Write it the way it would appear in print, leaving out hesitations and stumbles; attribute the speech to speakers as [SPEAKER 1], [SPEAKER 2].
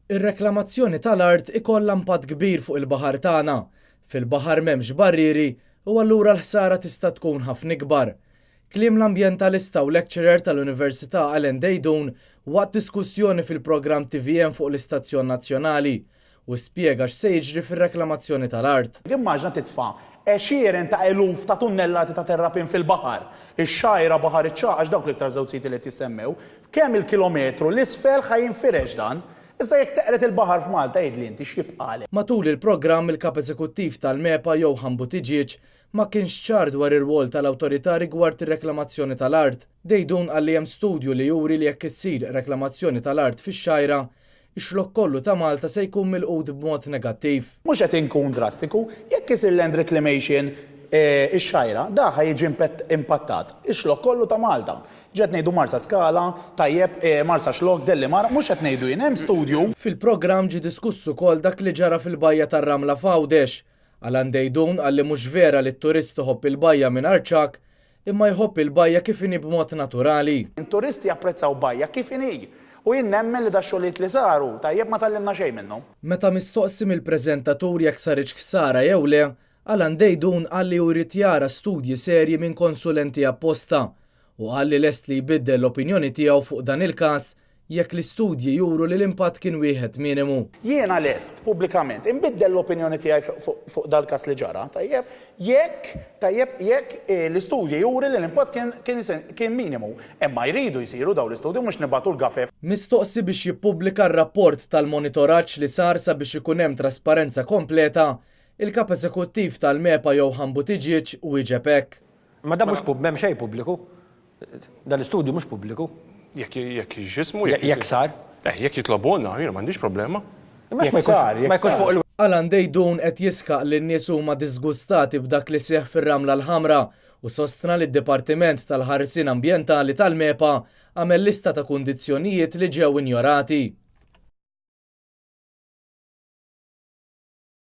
[SPEAKER 1] Ir-reklamazzjoni tal-art ikollha impatt kbir fuq il-baħar tagħna. Fil-baħar m'hemmx barrieri u allura l-ħsara tista' tkun ħafna ikbar. Kliem l-ambjentalista u lecturer tal-Università Alan Deidun waqt diskussjoni fil-programm tvm fuq l-istazzjon nazzjonali u spjega x'se jiġri fir-reklamazzjoni tal-art.
[SPEAKER 2] Immaġina titfa' għexieren ta' eluf ta' tunnellati ta' terrapien fil-baħar. Ix-Xgħajra, Baħar iċ-Ċagħaq għax dawk l-iktar żewġ siti li qed jissemmew. Kemm il-kilometru 'l isfel ħa jinfirex dan? Issa jekk teqred il-baħar f'Malta għidli inti x'jibqagħlek?
[SPEAKER 1] Matul il-programm il-Kap Eżekuttiv tal-MEPA Johan Buttigieg ma kienx ċar dwar ir-rwol tal-awtorità rigward ir-reklamazzjoni tal-art. Deidun qal li hemm studju li juri li jekk issir reklamazzjoni tal-art fix-Xgħajra, ix-xlokk kollu ta' Malta se jkun milqut b'mod negattiv.
[SPEAKER 2] Mhux qed inkun drastiku, jekk isir land reclamation ix-Xgħajra, da ħa jiġi impattat ix-xlokk kollu ta' Malta. Ġa qed ngħidu Marsaskala, tajjeb, Marsaxlokk, Dellimara, mhux qed ngħidu jien, hemm studju.
[SPEAKER 1] Fil-programm ġie diskuss ukoll dak li ġara fil-bajja tar-Ramla f'Għawdex. Alan Deidun qal li mhux vera li t-turist iħobb il-bajja mingħajr ċagħak, imma jħobb il-bajja kif inhi b'mod naturali.
[SPEAKER 2] It-turisti japprezzaw bajja kif inhi. U jien nemmen li dax-xogħlijiet li saru, tajjeb ma tgħallimna xejn minnhom.
[SPEAKER 1] Meta mistoqsi mill-preżentatur jekk saritx ħsara jew le, Alan Deidun qal li hu jrid jara studji serji minn konsulenti apposta u qal li lest li jbiddel l-opinjoni tiegħu fuq dan il-każ jekk l-istudji juru li l-impatt kien wieħed minimu.
[SPEAKER 2] Jiena lest, pubblikament, inbiddel l-opinjoni tiegħi fuq dal-każ li ġara, tajjeb, jekk, tajjeb, jekk l-istudji juri li l-impatt kien, kien, kien minimu. Imma jridu jsiru dawn l-istudji u mhux nibagħtu l-gafef.
[SPEAKER 1] Mistoqsi biex jippubblika r-rapport tal-monitoraġġ li sar sabiex ikun hemm trasparenza kompleta, il-Kap Eżekuttiv tal-MEPA Johan Buttigieg wieġeb hekk.
[SPEAKER 3] Imma dan mhux pub, m'hemm xejn pubbliku. Dan l-istudju mhux pubbliku.
[SPEAKER 4] Jekk jekk x'ismu
[SPEAKER 3] jekk jekk sar.
[SPEAKER 4] Eh, jekk jitlobulna, jiena m'għandix problema.
[SPEAKER 3] Imma ma sar, ma jkunx fuq il
[SPEAKER 1] Alan Deidun qed jisħaq li n-nies huma diżgustati b'dak li seħħ fir-Ramla l-Ħamra u sostna li d-Dipartiment tal-Ħarsien Ambjentali tal-MEPA għamel lista ta' kundizzjonijiet li ġew injorati.